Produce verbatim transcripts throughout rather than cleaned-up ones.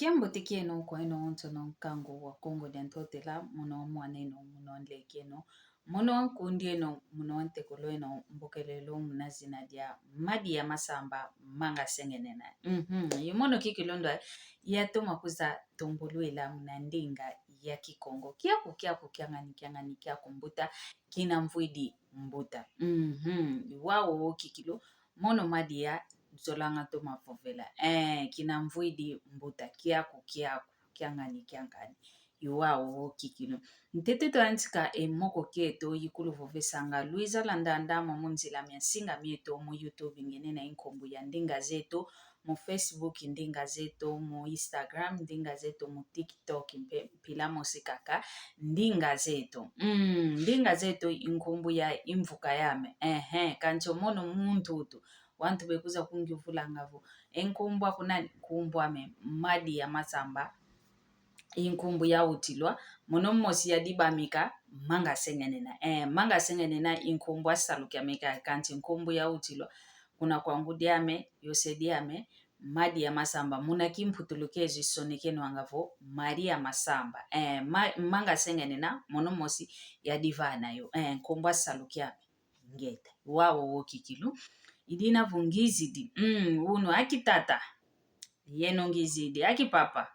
Kiambote kieno kwa eno onso no nkangu wa Kongo dia Ntotela, mono mwaneno, mono nlekeno, mono nkundieno, mono ntekolweno, mbokelelo muna zina dia Madi ya Masamba, Manga Sengenena. Mhm. Yu mono kikilu ndwa yatoma kwiza tumbulwila muna ndinga ya Kikongo. Kiaku, kiaku, kiangani, kiangani, kiaku mbuta, kina mvwidi mbuta. Mhm. Wau wo kikilu, mono Madi ya zolanga toma vovela. Eh, kina mvwidi mbuta, kiaku, kiaku, kiangani, kiangani. Yu wau wo kikilu. Ntete twantika e moko kieto, ikulu vovesanga Luiza Landanda, mo mu nzila mia nsinga mieto, mu YouTube ngenena i nkumbu ya Ndinga Zeto, mu Facebook Ndinga Zeto, mu Instagram Ndinga Zeto, mu TikTok mpe mpila mosi kaka Ndinga Zeto. Mm, Ndinga Zeto i nkumbu ya i mvuka yame. Ehe, kansi o mono mu ntutu, wantu bekwiza kungiuvulanga vo: E nkumbu aku nani? Nkumbu ame Madi ya Masamba. I nkumbu yawutilwa, mono mosi yadibamika Manga Sengenena. Eh, Manga Sengenena i nkumbu asalu kiame kaka, kansi nkumbu yawutilwa kuna kwa ngudi ame, yo se diame, Madi ya Masamba. Muna kimputulukezo isonekenwanga vo Maria Masamba. Eh, ma-, Manga Sengenena, mono mosi yadivana yo. Eh, nkumbu asalu kiame. Ngeta. Wau wo kikilu. I dina vo ngizidi. Mm, unu: Aki tata, yeno ngizidi. Aki papa,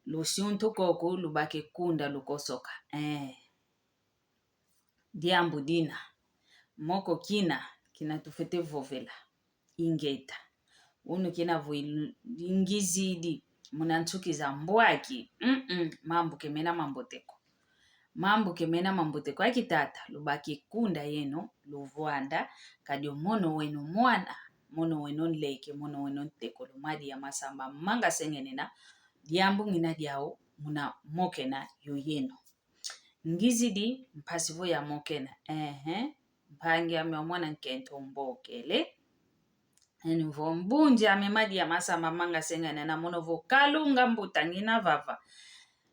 lusuntu koku lubaki kunda lukosoka. Eh. Diambu dina. Moko kina, kina tufwete vovela. Ingeta. Unu kina vo il-, ingizidi muna nsuki za mbwaki. Mm-mm, mambu ke mena mambote ko. Mambu ke mena mambote ko. Aki tata, lubaki kunda yeno, luvwanda, kadi o mono weno mwana, mono weno nleke, mono weno ntekolo, Madi ya Masamba, Manga Sengenena, diambu ngina diau muna mokena yo yeno. Ngizidi mpasi vo yamokena. Ehe. Mpangi ame wa mwana nkento mbokele. Yani vo mbundi ame Madi ya Masamba, Manga Sengenena, mono vo: Kalunga mbuta, ngina vava.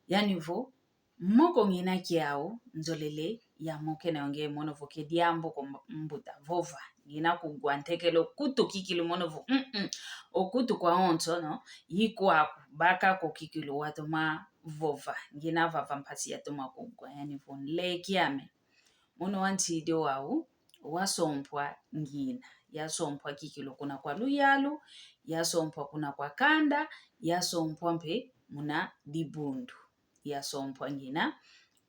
Yani vo moko ngina kiau, nzolele yamokena yo nge, mono vo: Ke diambu ko mb-, mbuta, vova. Ngina kugwa ntekelo kutu kikilu, mono vo: Mm-mm. O kutu kwa onso, no? Ikwaku, baka ko kikilu watoma vova. Ngina vava mpasi yatoma kugwa. Yani vo nleke ame. Mono wa ntidi wau, wasompwa ngina. Yasompwa kikilu kuna kwa luyalu, yasompwa kuna kwa kanda, yasompwa mpe muna dibundu. Yasompwa ngina.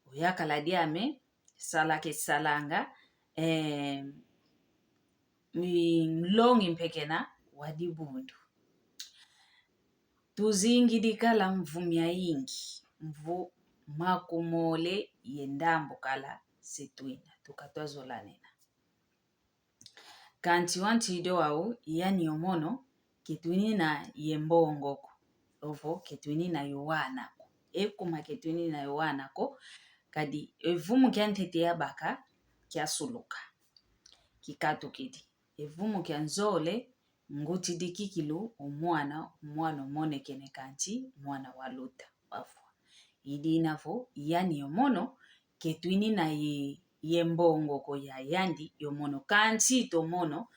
Oyakala diame, sala ke salanga, eh, mi nlongi mpe kena wa dibundu. Tuzingidi kala mvu miayingi, mvu makumole ye ndambu kala se twina, tuka twazolanena. Kansi wa ntidi wau, yani o mono, ke twinina ye mbongo ko, ovo ke twinina yo wana ko. Ekuma ke twinina yo wana ko, kadi e vumu kia ntete yabaka, kiasuluka. Kikatukidi. E vumu kia nzole, ngutidi kikilu o mwana, o mwana omonekene kansi mwana waluta, wafwa. I dina vo, yani o mono, ke twinina ye, ye mbongo ko ya yandi, yo mono kansi to mono,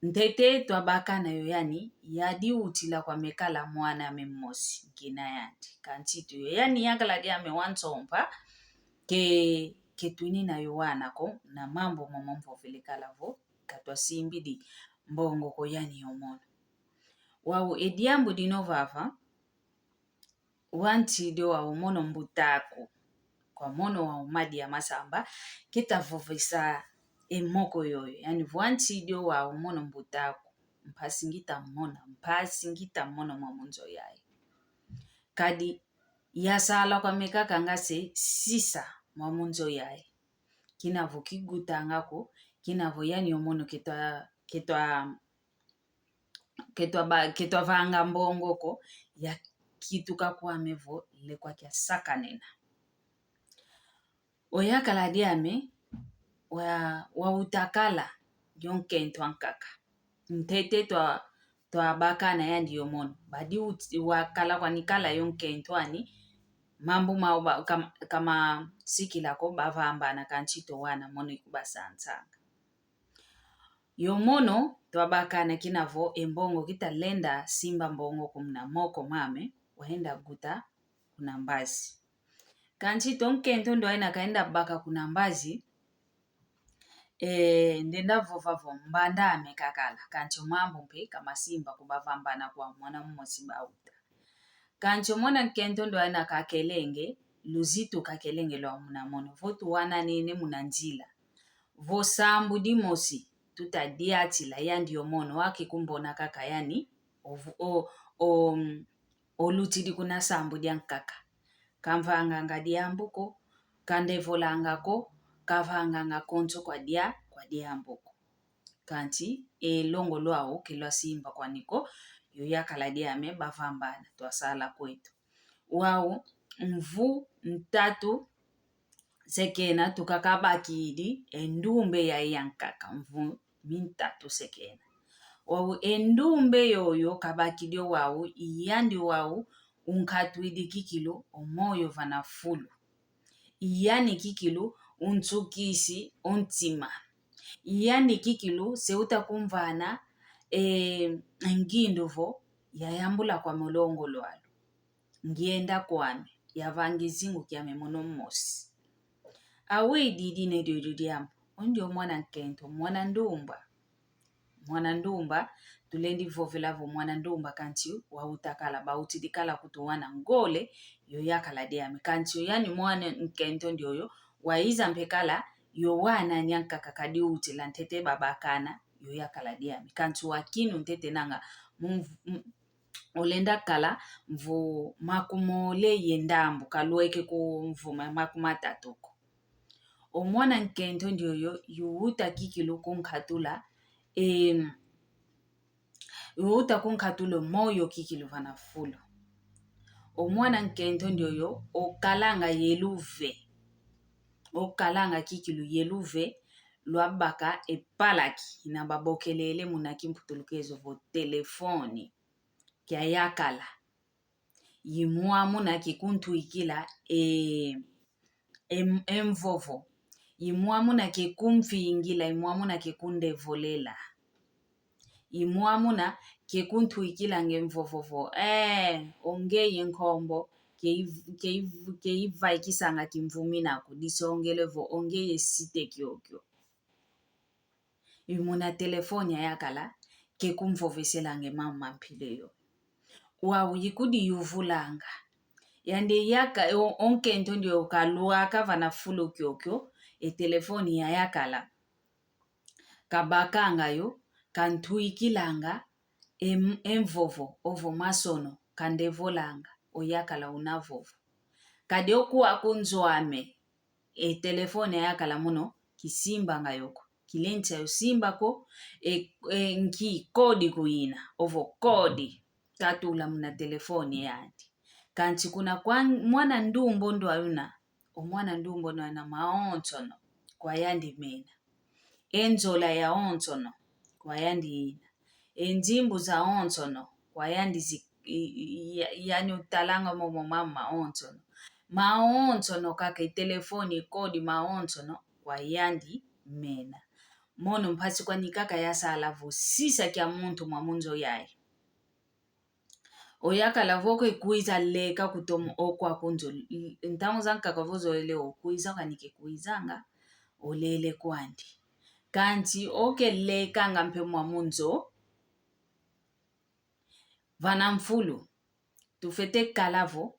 ntete twabakana yo yani, yadiutila kwame kala mwana ame mosi, ngina yandi. Kansi to yo yani yakala diame wa nsompa, ke, ke twinina yo wana ko, na mambu momo mvovele kala vo, ka twasimbidi mbongo ko yani yo mono. Wau e diambu dina vava, wa ntidi wau mono mbuta aku, kwa mono wau Madi ya Masamba, ke tavovesa e moko yoyo. Yani vo wa ntidi wau mono mbuta aku, mpasi ngita mona, mpasi ngita mona mwa munzo yayi. Kadi yasala kwame kaka nga se sisa mwa munzo yayi. Kina vo kigutanga ko, kina vo yani o mono ke twa, ke twa, ke twa ba, ke twavanga mbongo ko, yakituka kwame vo lekwa kiasakanena. Oyakala diame, wa, wautakala yo nkento ankaka. Ntete twa, twabakana yandi yo mono. Badi uti, wakala kwani kala yo nkento ani, mambu mau ba, kam-, kamasikila ko, bavambana kansi to wana mono ikubasansanga. Yo mono, twabakana kina vo e mbongo kita lenda simba mbongo ko muna moko mame, wayenda guta kuna mbazi. Kansi to nkento ndo ayina kayenda baka kuna mbazi, eh, ndenda vova vo mbanda ame kakala, kansi o mambu mpe kamasimba ko, bavambana kwa mwana mmosi bauta. Kansi o mwana nkento ndo ayina kakelenge, luzitu kakelenge lwa muna mono, vo tuwananene muna nzila. Vo sambu dimosi, tutadiatila, yandi o mono, waki kumbona kaka yani, o, o, o, olutidi kuna sambu diankaka. Kamvanganga diambu ko, kandevolanga ko, kavanganga konso kwa dia, kwa diambu ko. Kansi e longo lwau ke lwasimba kwani ko, yo yakala diame bavambana twasala kweto. Wau mvu ntatu se kena tuka kabakidi e ndumba yayi yankaka, mvu mintatu se kena. Wau e ndumba yoyo kabakidi o wau, i yandi wau unkatwidi kikilu o moyo vana fulu. I yandi kikilu unsukisi o ntima. I yandi kikilu se uta kumvana, eh, ngindu vo yayambula kwame o longo lwalu. Ngienda kwame, yavangi zingu kiame mono mmosi. Awidi dina diodio diambu, o ndio mwana nkento, mwana ndumba. Mwana ndumba, tulendi vovela vo mwana ndumba, kansi wauta kala, bautidi kala kutuwana ngole, yo yakala diame. Kansi o yani mwana nkento ndioyo, waiza mpe kala, yo wanani ankaka kadi utila ntete babakana, yo yakala diame. Kansi wakinu ntete nanga, mu, mu, olenda kala mvu makumole ye ndambu, kalweke ku mvu ma-, makumatatu ko. O mwana nkento ndioyo, yuuta kikilu kunkatula, em, yuuta kunkatula o moyo kikilu vana fulu. O mwana nkento ndioyo, okalanga ye luve. Okalanga kikilu ye luve, lwabaka e palaki, ina babokelele muna kimputulukezo vo telefoni. Kia yakala. Imwamuna kikuntwikila e, e, e mvovo. Imwamuna kikumvingila, imwamuna kikundevolela. Imwamuna kikuntwikilanga e mvovo vo, eh, o ngeye nkombo, kei-, kei-, keivaikisanga kimvumi naku, disongele vo o ngeye site kiokio. I muna telefoni ya yakala, kekumvoveselanga e mama mpila yo. Wau ikudiyuvulanga. Yandi yaka, o, o nkento ndioyo kalwaka vana fulu kiokio, e telefoni ya yakala. Kabakanga yo, kantwikilanga, e m-, e mvovo, ovo masono, kandevolanga, o yakala una vova. Kadi o kwaku nzo ame, e telefoni ya yakala muno, kisimbanga yo ko. Kilentia yo simba ko, e, e, nki kodi kuina, ovo kodi, katula muna telefoni yandi. Kansi kuna kwa mwana ndumba ndo ayina, o mwana ndumba ndo ayina mawonsono, kwa yandi mena. E nzola yawonsono, kwa yandi ina. E nzimbu zawonsono, kwa yandi zi-, i-, i-, ya-, yani utalanga momo mama mawonsono. Mawonsono kaka e telefoni kodi mawonsono, kwa yandi mena. Mono mpasi kwani kaka yasala vo sisa kia muntu mwa munzo yayi. O yakala vo kekwiza leka kutomo o kwaku nzo. Ntangu zankaka vo zolele o kwiza kani kekwizanga, olele kwandi. Kansi o kelekanga mpe mwa munzo, vana mfulu. Tufete kala vo,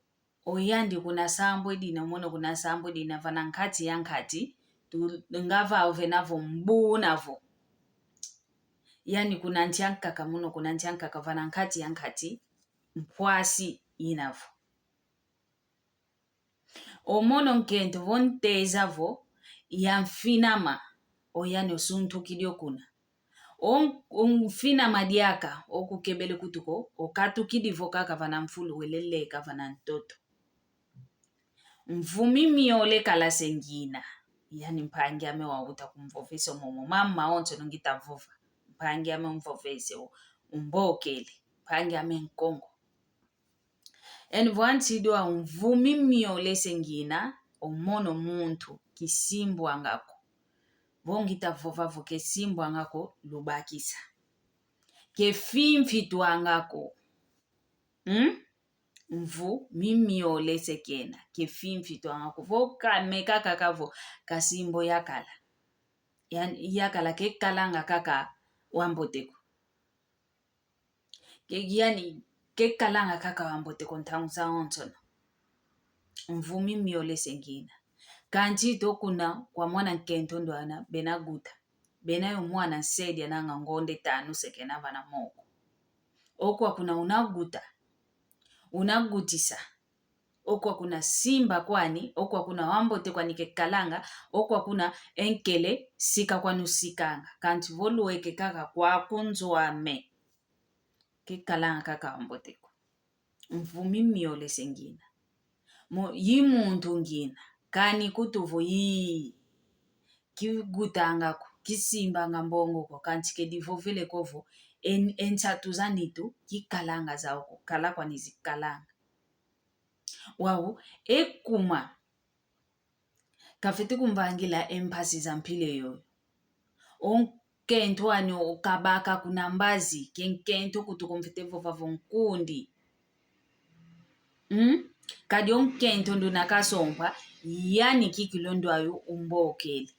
o yandi kuna sambwe dina, mono kuna sambwe dina, vana nkati ya nkati, tu-, nga va ovena vo mbuna vo. Yani kuna nsi ankaka muno, kuna nsi ankaka vana nkati ya nkati, mpwasi ina vo. O mono nkento vo nteza vo, ya mfinama, o yani osuntukidi o kuna. O, o mfinama diaka, o kukebele kutu ko, o katukidi vo kaka vana mfulu wele leka vana ntoto. Mvumi miole kala se ngina. Yani mpangi ame wauta kumvovesa momo mama mawonsono ngita vova. Mpangi ame umvovese o, umbokele. Mpangi ame Nkongo. Eni vo antidu a mvumi miole se ngina, o mono muntu, kisimbwanga ko. Vo ngita vova vo kesimbwanga ko, lubakisa. Kefimfitwanga ko. Hmm? Mvu mimiole se kena, ke fimfi twanga ko. Vo kameka kaka vo kasimbo yakala. Yani, yakala ke kalanga kaka wambote ko. Ke, yani, ke kalanga kaka wambote ko ntangu zawonsono. Mvu mimiole se ngina. Kansi to kuna kwa mwana nkento ndwana bena guta. Bena yo mwana nsedi ananga ngonde tanu se kena vana moko. Okwa kuna una guta. Una gutisa. Okwa kuna simba kwani, okwa kuna wambote kwani ke kalanga, okwa kuna e nkele sika kwani usikanga. Kansi vo lweke kaka kwaku nzo ame. Ke kalanga kaka wambote ko. Mvu mimiole se ngina. Mo, yi muntu ngina. Kani kutu vo yi. Kigutanga ko, kisimbanga mbongo ko, kansi ke divovele ko vo, en-, e nsatu za nitu, ki kalanga zau ko, kala kwani zi kalanga. Wau, e kuma, kafwete kumvangila e mpasi za mpila yoyo. O nkento ani okabaka kuna mbazi, ke nkento kutu kumfwete vova vo nkundi. Mm? Kadi o nkento nduna kasompa, yani kikilu ndwayo umbokele.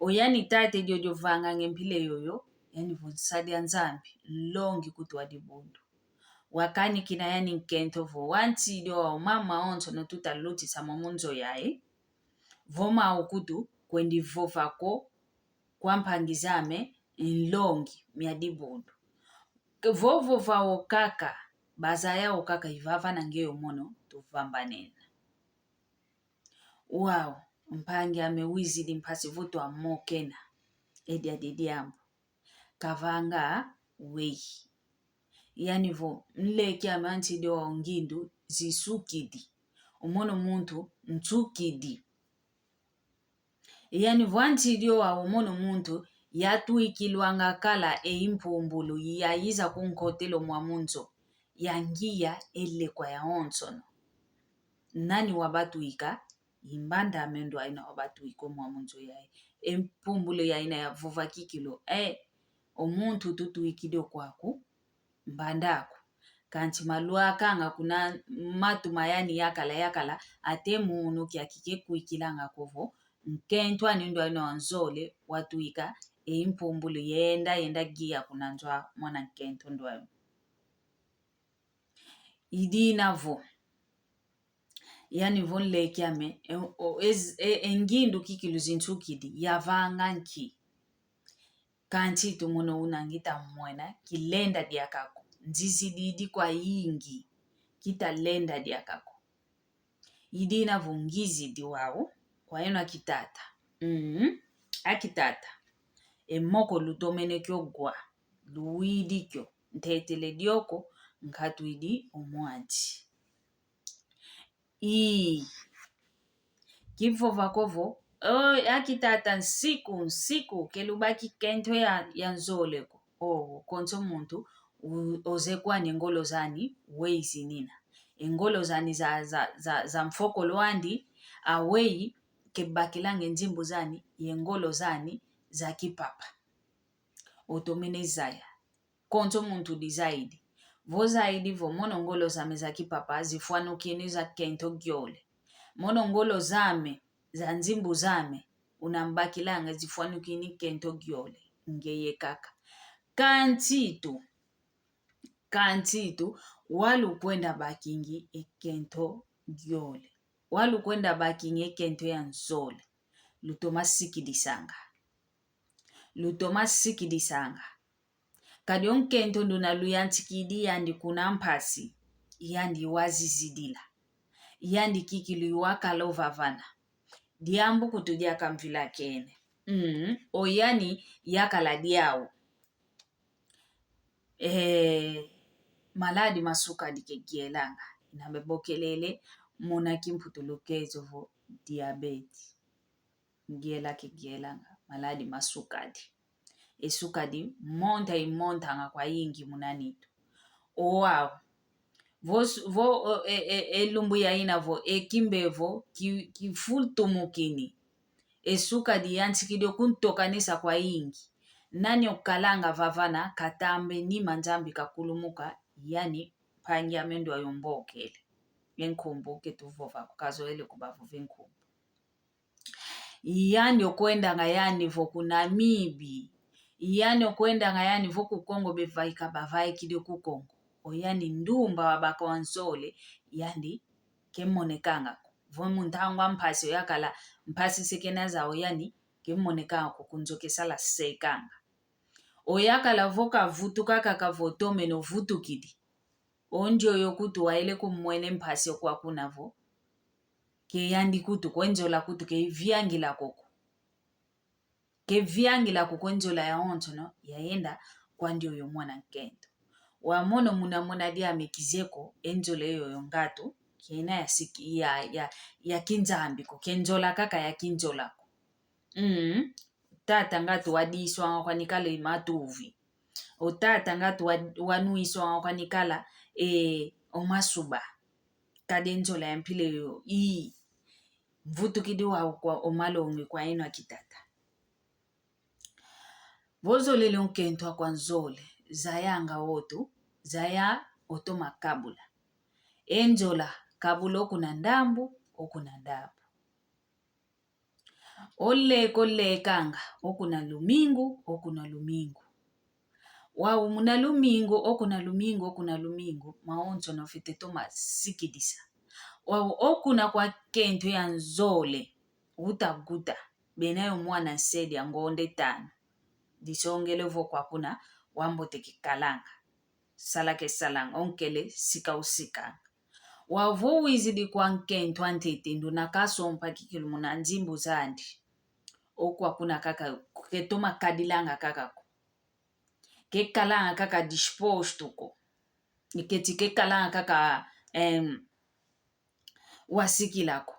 O yani tata diodio vanganga e mpila yoyo, yani vo nsadi a Nzambi, nlongi kutu wa dibundu. Wakanikina yani nkento vo, wantidi o mama onsono tuta lutisa mo mu nzo yayi. Vo mau kutu kwendi vova ko kwa mpangi zame, nlongi mia dibundu. Vo vova o kaka, bazaya o kaka ivava na nge yo mono tuvambanena. Wau, mpangi ame wizidi mpasi vo twamokena. E diadi diambu. Kavanga weyi. Yani vo, nleki ame antidi o ngindu zisukidi. O mono muntu nsukidi. Yani vo antidi o wau o mono muntu yatwikilwanga kala e mpumbulu yayiza kunkotelo mwa mu nzo. Yangiya e lekwa yawonsono. Nani wabatwika? I mbanda ame ndwaina wabatwika o mwa mu nzo yayi. E mpumbulu yaina yavova kikilu. E, o muntu tutwikidi o kwaku, mbanda aku. Kansi malwakanga kuna matu ma yani yakala yakala, ate munu kiaki ke kwikilanga ko vo, nkento ani ndwaina wa nzole, watwika, e mpumbulu yenda, yenda giya kuna nzo a mwana nkento ndwaina. I dina vo. Yani vo nleki ame, e, o, e, e, e ngindu kikilu zinsukidi, yavanga nki. Kansi tu mono una ngita mwena, kilenda diaka ko. Nzizidi idi kwayingi, kita lenda diaka ko. I dina vo ngizidi wau, kwa yeno a kitata. Mm, a kitata. E moko lutomene kio gwa, luwidi kio, ntetele dio ko, nkatwidi o mwandi. Ii. Kivova ko vo, o, a kitata nsiku, nsiku, ke lubaki kento ya, ya nzole ko. O, konso muntu, u-, oze kwani e ngolo zani, weyi zinina. E ngolo zani za, za, za, za mfokolo andi, aweyi, ke bakilanga e nzimbu zani, ye ngolo zani, za kipapa. Otomene zaya. Konso muntu dizaidi. Vo zaidi vo mono ngolo zame za kipapa zifwanukini za kento giole. Mono ngolo zame za nzimbu zame unambakilanga zifwanukini kento giole. Ngeye kaka. Kansi tu. Kansi tu. Walukwenda bakingi e kento giole. Walukwenda bakingi e kento ya nzole. Lutoma sikidisanga. Lutoma sikidisanga. Kadi o nkento nduna luyantikidi yandi kuna mpasi, yandi wazizidila. Yandi kikilu iwakala ovavana. Diambu kutu diaka mvilakene. Mm, o yani yakala diau. Eh, maladi masukadi ke gielanga. Ina mbe bokelele, muna kimputulukezo vo diabete. Ngiela ke gielanga, maladi masukadi. E sukadi monta imontanga kwayingi muna nitu. Owau. Vo su-, vo, o, e, e, e lumbu yaina vo, e kimbevo, ki, kifutumukini. E sukadi yantikidi okuntokanisa kwayingi. Nani okalanga vavana, katambe nima Nzambi kakulumuka, yani mpangi ame ndwayo mbokele. Ye nkumbu ke tuvova ko, kazoele kubavova e nkumbu. Yandi okwendanga yani vo ku Namibi. Yandi okwendanga yani vo ku Kongo, bevaika bavaikidi ku Kongo. O yani ndumba wa bakwa nzole, yandi ke monekanga ko. Vo mu ntangu a mpasi oyakala mpasi se kena zau, yani ke monekanga ko, ku nzo kesala sekanga. Oyakala vo kavutuka kaka vo tomene ovutukidi. O ndioyo kutu waele kumwene mpasi okwa kuna vo. Ke yandi kutu kwe nzola kutu ke viangila ko ko. Ke viangila ko kwe nzola yawonsono, yayenda kwa ndioyo mwana nkento. Wa mono muna muna diame kizeye ko, e nzola yoyo ngatu, kena ya siki-, ya, ya, ya kinzambi ko, ke nzola kaka ya kinzola ko. Mm. Tata ngatu wadiswanga kwa nikala e matuvi. O tata ngatu wa-, wanwiswanga kwa nikala, e, o masuba. Kadi e nzola ya mpila yoyo, ii. Mvutukidi wau kwa o malongi kwa eno akitata. Vo ozolele o nkento akwa nzole, zayanga oto, zaya otoma kabula. E nzola, kabula o kuna ndambu, o kuna ndambu. Oleka olekanga, o kuna lumingu, o kuna lumingu. Wau muna lumingu, o kuna lumingu, o kuna lumingu, mawonsono ofwete toma sikidisa. Wau o kuna kwa nkento ya nzole, uta guta, bena yo mwana nsedi a ngonde tanu. Disongele vo kwa kuna, wambote kikalanga. Sala kesalanga, o nkele sika usikanga. Wau vo wizidi kwa nkento a ntete, nduna kasompa kikilu muna nzimbu zandi. O kwa kuna kaka, ketoma kadilanga kaka ko. Kekalanga kaka disposto ko. Keti kekalanga kaka, em, wasikila ko.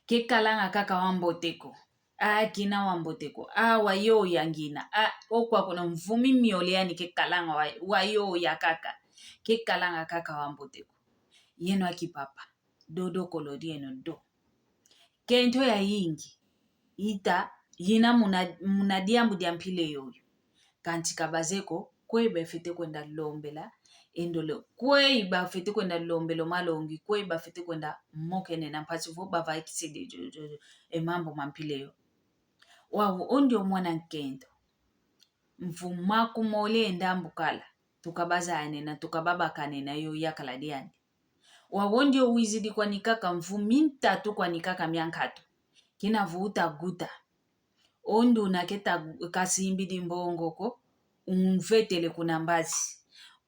Kekalanga kaka wambote ko. A, kina wambote ko. A, wayoya ngina. A, o kwa kuna mvumi miole yani kekalanga wa-, wayoya kaka. Kekalanga kaka wambote ko. Yeno aki papa. Dodo kolo dieno do. Nkento yayingi. Ita, yina muna, muna diambu dia mpila yoyo. Kansi ka bazeye ko, kwe bafwete kwenda lombela e ndole, kwe bafwete kwenda lombela o malongi, kwe bafwete kwenda mokenena mpasi vo bavaikisidi e mambu ma mpila yo. Wau o ndio mwana nkento. Mvu makumole ndambu kala, tukabazanena, tukababakanena yo yakala diandi. Wau o ndio wizidi kwani kaka mvu mintatu kwani kaka mia nkatu. Kina vo uta guta. O nduna keta kasimbidi mbongo ko, umvetele kuna mbazi.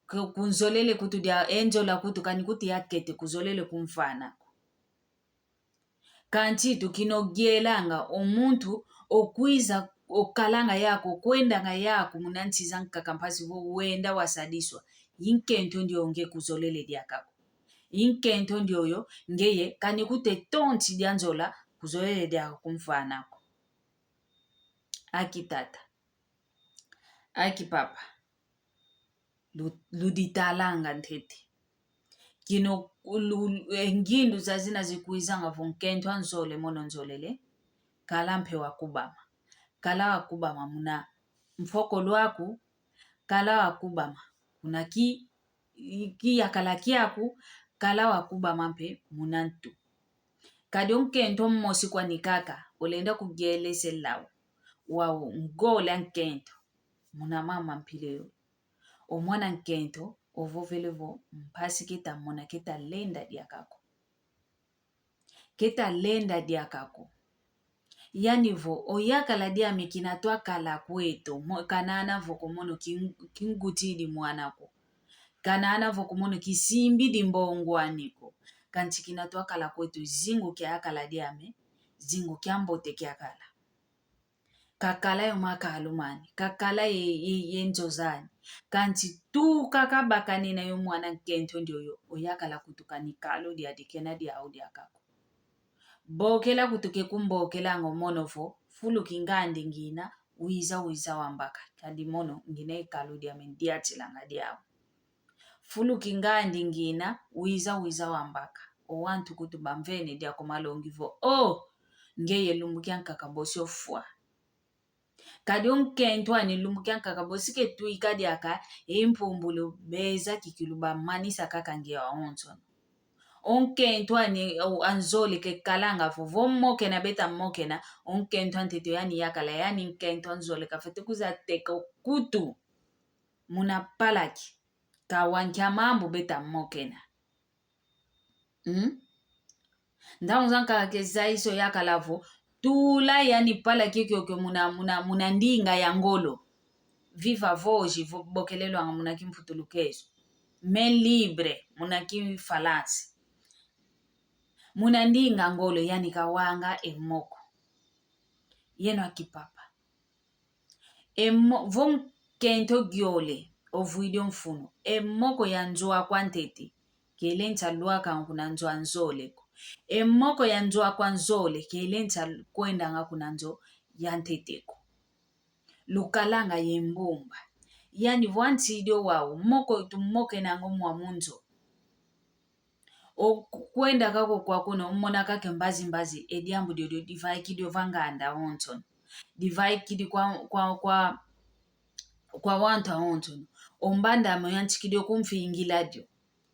Ku-, kunzolele kutu dia e nzola kutu kani kuti yakete kuzolele kumfana ko. Kansi tu kina ogielanga o muntu okwiza okalanga yaku, okwendanga yaku muna nsi zankaka mpasi vo wenda wasadiswa. I nkento ndioyo nge kuzolele diaka ko. I nkento ndioyo ngeye kani kute tonsi dia nzola kuzolele diaka kumfana ko. Aki tata. Aki papa. Lu-, luditalanga ntete. Kino lu-, e, ngindu zazina zikwizanga vo nkento a nzole mono nzolele, kala mpe wa kubama. Kala wa kubama muna mfoko lwaku, kala wa kubama muna ki-, kiyakala kiaku, kala wa kubama mpe muna ntu. Kadi o nkento mmosi kwani kaka, olenda kugielesela wau, wau ngola nkento. Muna mama mpila yo. O mwana nkento, ovovele vo mpasi keta mona, keta lenda diaka ko. Keta lenda diaka ko. Yani vo, oyakala diame kina twakala kweto, mo-, kanana vo ko mono king-, kingutidi mwana ko. Kanana vo ko mono kisimbidi mbongo ani ko. Kansi kina twakala kweto zingu kiakala diame, zingu kiambote kiakala. Kakala yo makalu mani, kakala ye, ye, ye nzo zani. Kansi tuka kabakanena yo mwana nkento ndioyo, oyakala kutuka ni kalu diadi kena diau diaka ko. Bokela kutuke kumbokelanga o mono vo, fulu kingandi ngina, wiza wiza wambaka. Kadi mono, ngina e kalu diame ndiatilanga diau. Fulu kingandi ngina, wiza wiza wambaka. O wantu kutu bamvene diaka o malongi vo, oh! Ngeye lumbu kiankaka bosi ofwa. Kadi o nkento ani lumbu kiankaka bosi ketwika diaka, e mpumbulu beza kikilu bamanisa kaka nge wawonsono. O nkento ani, o, a nzole kekalanga vo, vo mokena beta mokena, o nkento antete yani yakala, yani nkento a nzole kafwete kwiza teka o kutu muna palaki, kawa nkia mambu beta mokena. Hmm? Ntangu zankaka ke zaiso yakala vo, tula yani palaki kiokio muna, muna, muna ndinga ya ngolo. Viva voz, vo, bokelelwanga muna kimputulukezo. Main libre, muna kifalansa. Muna ndinga ngolo yani kawanga e moko. Yeno a kipapa. E mo-, vo nkento giole, ovwidi o mfunu. E moko ya nzo aku antete, kele nsa lwakanga kuna nzo a nzole ko. E moko ya nzo aku a nzole, kele nsa kwendanga kuna nzo ya ntete ko. Lukalanga ye mbumba. Yani vo a nsidi o wau, moko tumokenanga o mwa mu nzo. O ku-, kwenda kako kwa kuna, omona kaka mbazi mbazi, e diambu diodio divaikidi o va nganda onsono. Divaikidi kwa, kwa, kwa, kwa wantu awonsono. O mbanda amo yantikidi o kumfingila dio.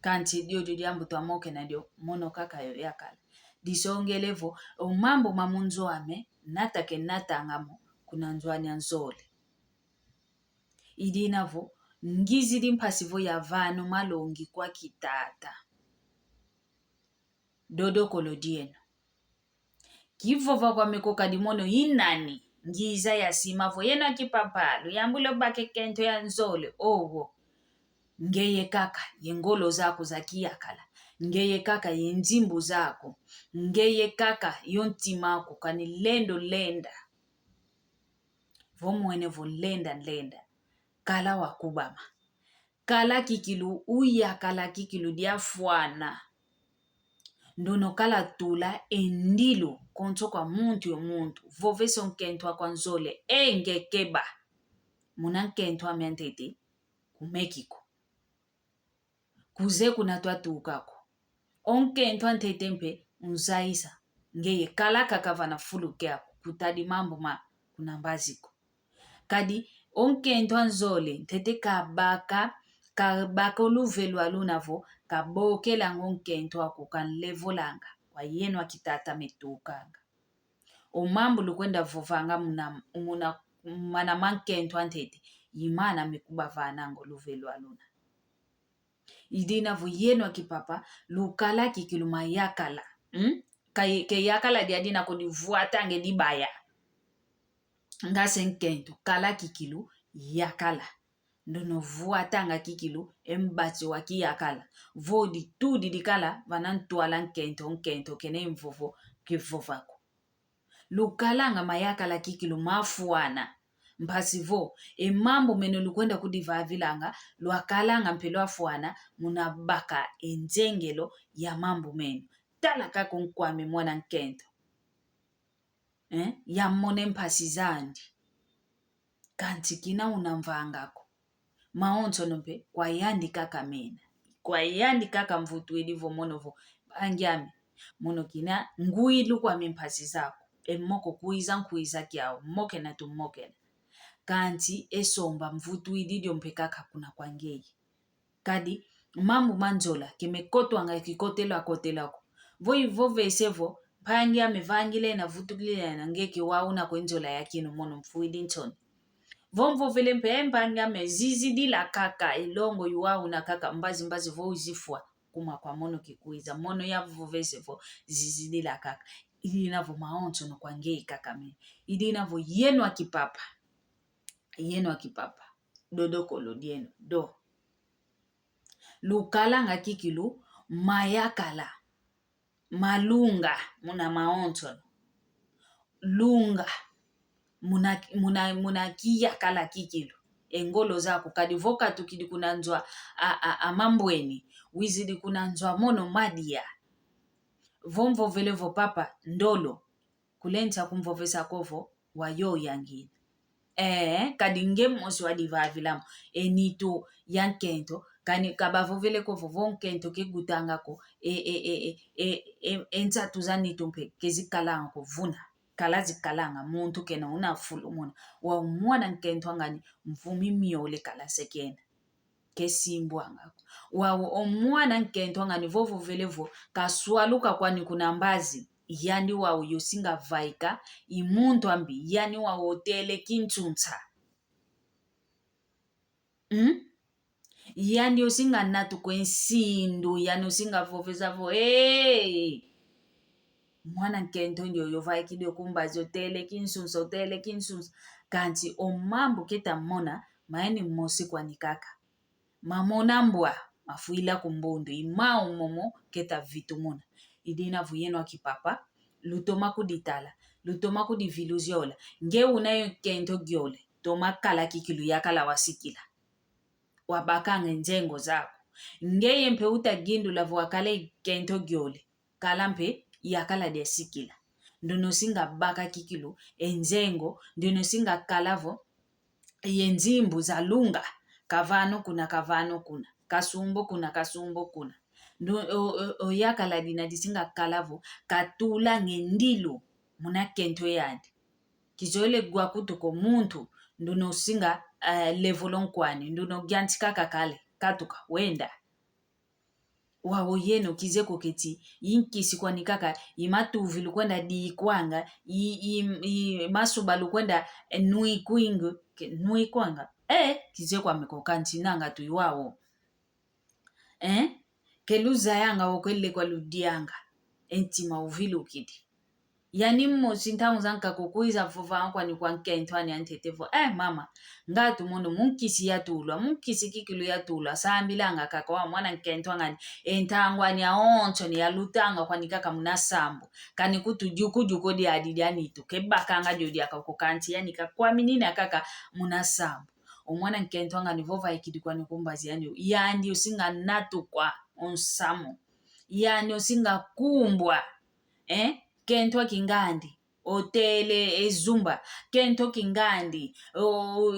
Kansi diodio diambu twamokena dio, mono kaka yo yakala. Disongele vo, o mambu ma mu nzo ame, nata kenatanga mo, kuna nzo ani a nzole. I dina vo, ngizidi mpasi vo yavana o malongi kwa kitata. Dodokolo dieno. Kivova kwame ko kadi mono i nani, ngiza ya sima vo yeno a kipapa, luyambula o baka e nkento ya nzole, owo. Ngeye kaka, ye ngolo zaku za kiyakala. Ngeye kaka, ye nzimbu zaku. Ngeye kaka, yo ntima aku, kani lendo lenda. Vo mwene vo lenda, lenda. Kala wa kubama. Kala kikilu, uyakala kikilu diafwana. Ndono kala tula e ndilu, konso kwa muntu yo muntu. Vovesa o nkento aku a nzole, e nge keba. Muna nkento ame a ntete, kumeki ko. Kuze kuna twatuka ko. O nkento a ntete mpe unzaisa. Ngeye kala kaka vana fulu kiaku, kutadi mambu ma kuna mbazi ko. Kadi o nkento a nzole, ntete kabaka, kabaka o luvelu a luna vo, kabokelanga o nkento aku kanlevolanga, kwa yeno a kitata metukanga. O mambu lukwenda vovanga muna, muna, mana ma nkento a ntete, i mana mekubavananga o luvelu a luna. I dina vo yeno a kipapa, lukala kikilu mayakala. Hmm? Ka-, ke yakala dia dina ko divwatanga e dibaya. Ngase nkento, kala kikilu, yakala. Ndono vwatanga kikilu, e mbati wa kiyakala. Vo ditudi dikala, vana ntwala nkento, nkento, kena e mvovo, kivova ko. Lukalanga mayakala kikilu mafwana. Mpasi vo, e mambu meno lukwenda kudivavilanga, lwakalanga mpe lwafwana, muna baka e nzengelo ya mambu meno. Tala kaka o nkwame mwana nkento. Eh? Yamona e mpasi zandi. Kansi kina una mvanga ko. Mawonsono mpe, kwa yandi kaka mena. Kwa yandi kaka mvutwidi vo mono vo, mpangi ame. Mono kina, ngwilu kwame mpasi zaku. E moko kwiza nkwiza kiau, mokena tumokena. Kansi e somba mvutwidi dio mpe kaka kuna kwa ngeye. Kadi, mambu ma nzola, ke mekotwanga kikotelo akotelo ko. Vo ivovese vo, mpangi ame vangila ena vutukila ena nge ke wau una kwe nzola ya kinu mono mfwidi nsoni. Vo mvovele mpe, e mpangi ame zizidila kaka, e longo i wau una kaka, mbazi mbazi vo uzifwa, kuma kwa mono kikwiza, mono yavovese vo, zizidila kaka. I dina vo mawonsono kwa ngeye kaka mena. I dina vo yeno a kipapa. Yeno a kipapa. Dodokolo dieno. Do. Lukalanga kikilu, mayakala. Malunga, muna mawonsono. Lunga, muna, muna, muna kiyakala kikilu. E ngolo zaku kadi vo katukidi kuna nzo a, a, a mambweni. Wizidi kuna nzo a mono madia. Vo mvovele vo papa, ndolo. Kulensa kumvovesa ko vo, wayo yangina. Ee, kadi nge mosi wadivavila mo. E nitu ya nkento, kani kabavovele ko vo, vo nkento ke gutanga ko, e, e, e nsatu za nitu mpe ke zikalanga ko vuna. kala zikalanga, muntu kena una fulumuna. Wau mwana nkento angani, mvumi miole kala se kena. Ke simbwanga ko. Wau o mwana nkento angani, vovo vele vo, kaswaluka kwani kuna mbazi. Yandi wau yosinga vaika, i muntu ambi, yandi wau otele kinsunsa. Mm? Yandi osinga natu kwe nsindu, yandi osinga voveza vo, "Hey! Mwana nkento ndioyo vaikidi o kumbazi, otele kinsunsa, otele kinsunsa." Kansi o mambu keta mona, mayeni mosi kwani kaka. Mamona mbwa, mafwila ku mbundu, i mau momo keta vitumuna. I dina vo yeno akipapa, lutoma kuditala, lutoma kudiviluziola. Nge una yo nkento giole, toma kala kikilu yakala wasikila. Wabakanga e nzengo zaku. Ngeye mpe utagindula vo wakala e nkento giole, kala mpe yakala diasikila. Nduna osinga baka kikilu e nzengo, nduna osinga kala vo ye nzimbu zalunga, kavano kuna, kavano kuna, kasumbo kuna, kasumbo kuna. Ndu-, o, o, o yakala dina disinga kala vo katulanga e ndilu muna nkento yandi. Kizoele gwa kutu ko muntu, nduna osinga, eh, levolo nkwani, nduna ogiantika kakale, katuka, wenda. Wau yeno kize ko keti, i nkisi kwani kaka, i matuvi lukwenda dikwanga, i, i, i masuba lukwenda, eh, nwikwingu, ke-, nwikwanga. Eh, kize kwame ko kansi nanga tui wau. Eh? Ke luzayanga wo kwe lekwa ludianga. E ntima uvilukidi. Yani mosi ntangu zankaka okwiza vova kwani kwa nkento ani antete vo, "Eh, mama, nga tumono mu nkisi yatulwa, mu nkisi kikilu yatulwa, sambilanga kaka wa mwana nkento angani, e ntangu ani awonso ni yalutanga kwani kaka muna sambu, kani kutu dyuku dyuku dyadi dyanitu, ke bakanga dyo dyaka ko kansi yani kakwaminina kaka muna sambu." O mwana nkento angani vova ikidi kwani kumbazi yani, yandi osinga natukwa o nsamu. Yandi osinga kumbwa, eh? Nkento kingandi, otele e zumba, nkento kingandi, o,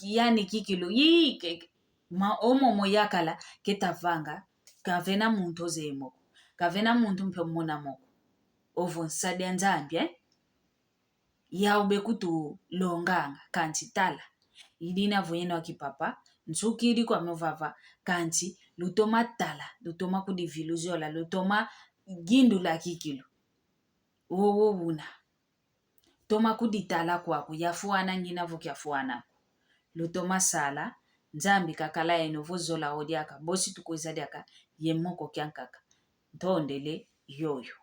yani kikilu, yi, ke-, ke-, ma, o momo yakala, keta vanga, kavena muntu ozeye mo ko, kavena muntu mpe omona mo ko. Ovo nsadia Nzambi, eh? Yau be kutulonganga, kansi tala. I dina vo yeno akipapa, nsukidi kwame vava, kansi lutoma tala, lutoma kudiviluziola, lutoma gindula kikilu. Wowo una. Toma kuditala kwaku, yafwana ngina vo kiafwana ko. Lutoma sala, Nzambi kakala yeno vo zola o diaka, bosi tukwiza diaka, ye moko kiankaka. Ntondele yoyo.